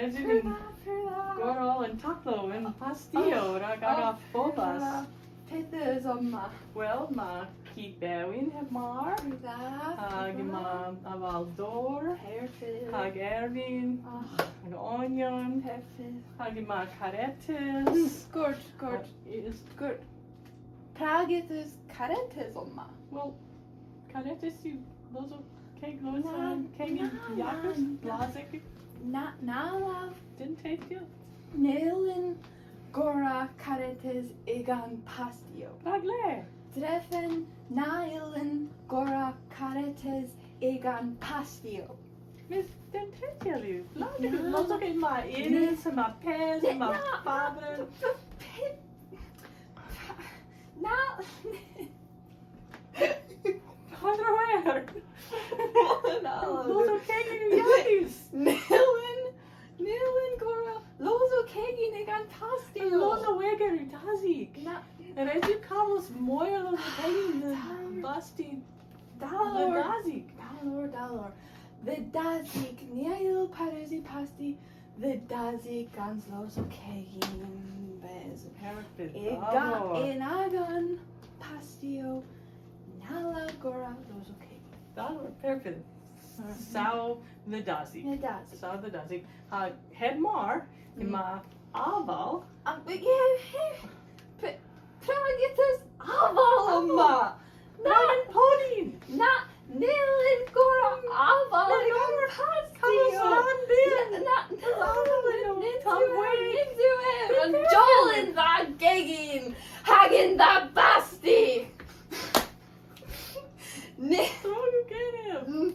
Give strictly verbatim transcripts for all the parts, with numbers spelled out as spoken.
Pur dha, pur dha. Gorra an taklow yn pastiow, oh, rag aga, oh, pur dha, bobas. Pyth eus omma? Wel, yma kig bewin heb mar. Pur dha, pur dha. Hag yma aval dor. Perfydh. Hag ervin. Oh. Hag onyon. Perfydh. Hag yma karetys. Good, good. Hag is good. Prag yth eus karetys omma? Wel, karetys yw losow keg, losow keg, na, na, blasek. Na, na, love. Didn't taste good. Ny yllyn gorra karetys y'gan pastiow. Prag le? Drefen na yllyn gorra karetys y'gan pastiow. Mes dentretyel yw. Losow keg, yma ynys, yma pes, yma fabren. Na. Padra wer. Na. Losow kegin yw yagys. Ny yllyn, ny yllyn gorra losow kegin y'gan pasti. Losow eger yw dasik. Na. Res yw kavos moy a losow kegin dhe basti. Da lowr. Dhe dasik. Da lowr, da lowr. Dhe dasik, ni a yll pareusi pasti dhe dasik gans losow kegin, bes. Perfydh, da lowr. Yn agan pastiow, ny allav gorra losow kegin. Da lowr, perfydh. Mhm. Saw dhe dasik. Dhe dasik. Saw dhe dasik. Ha heb mar, mm, yma aval. A, yeah, yeah. P-, prag yth eus aval omma? Na, an podin. Na, ny yllyn gorra aval y'gan pasti. Na, na, na, nyns yw, nyns yw, an jowlen dha gegin hag yn dha basti. Ny-, mm,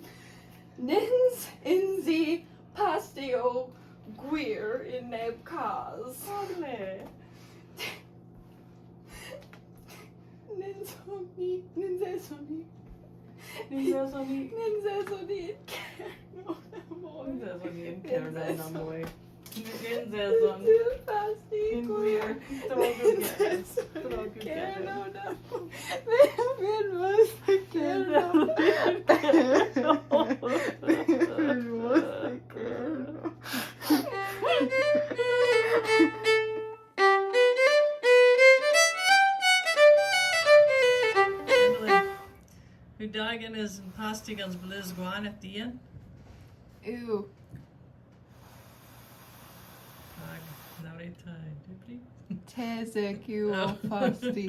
nyns yns i pastiow gwir yn neb kas. Nyns on ni, nyns eson ni. Nyns eson ni. Nyns eson ni yn Kernow namoy. Nyns eson ni yn Kernow namoy. Nyns eson. Nyns yw pasti gwir. Nyns yw. Kernow namoy. Vy a vynn mos dhe Gernow. Vy a vynn mos dhe Gernow. Yw da genes an pasti gans bleus gwaneth dien? Yw. Hag, na wre'ta dybri. Tesek yw ow pasti.